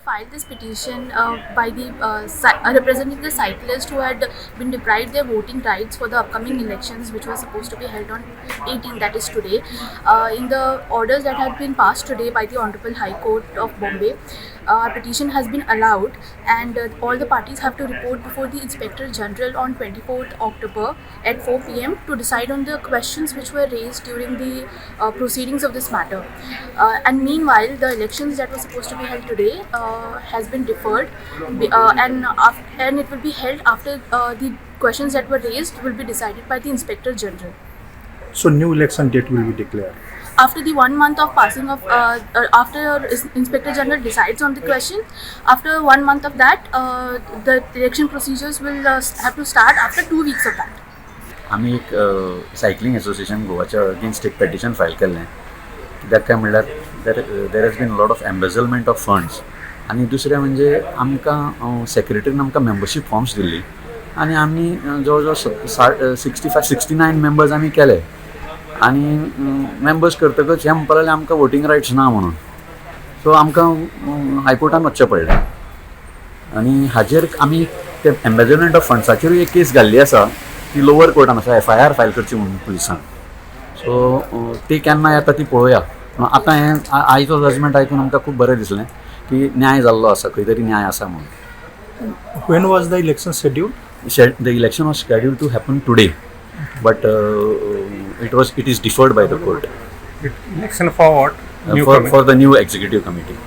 Filed this petition by the representing the cyclists who had been deprived their voting rights for the upcoming elections, which was supposed to be held on 18, that is today. In the orders that have been passed today by the Honorable High Court of Bombay, our petition has been allowed, and all the parties have to report before the Inspector General on 24th October at 4 p.m. to decide on the questions which were raised during the proceedings of this matter. And meanwhile, the elections that were supposed to be held today has been deferred, and it will be held after the questions that were raised will be decided by the Inspector General. So new election date will be declared. After the 1 month of passing of after Inspector General decides on the question, after 1 month of that, the election procedures will have to start after 2 weeks of that. आमी एक cycling association गोवाच्या against एक petition file केल्लें. कित्याक काय म्हणल्यार there has been lot of embezzlement of funds आनी दुसरें म्हणजे आमकां सेक्रेटरीन आमकां मेंबरशीप फॉर्म्स दिल्ली आनी आमी जवळ जवळ 60, 65, 69 members आमी केले आनी मेंबर्स करतकच हे म्हणपाक लागले आमकां वोटींग रायट्स ना म्हणून. सो आमकां हायकोर्टान वचचें पडलें आनी हाजेर आमी ते एम्बेजलमेंट ऑफ फंड्साचेरूय एक केस घाल्ली आसा. ती लोवर कोर्टान आसा, एफआयआर फायल करची म्हणून पुलिसान. सो ती केन्ना येता ती पळोवया. पूण आतां हें आयचो जजमेंट आयकून आमकां खूब बरें दिसलें की न्याय जाल्लो आसा, खंय तरी न्याय आसा म्हणून. When was the election scheduled? The election was scheduled to happen today, but it is deferred by the court. Election for what? New For committee. For the new executive committee.